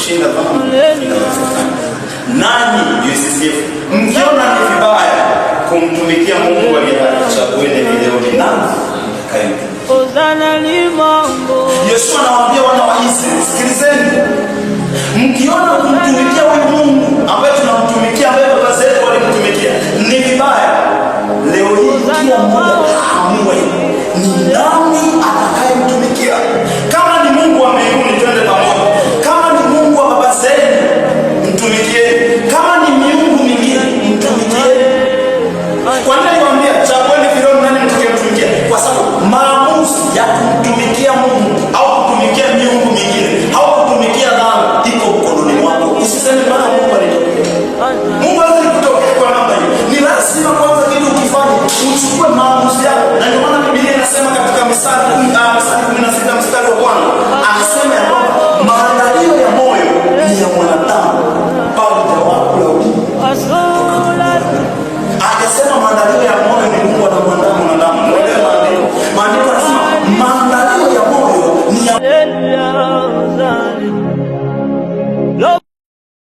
Kushinda dhambi inawezekana. Nanyi UCCF, mkiona ni vibaya kumtumikia Mungu aliye hai, chagueni leo ni nani mtakayemtumikia. Yesu anawaambia wana wa Israeli, sikilizeni, mkiona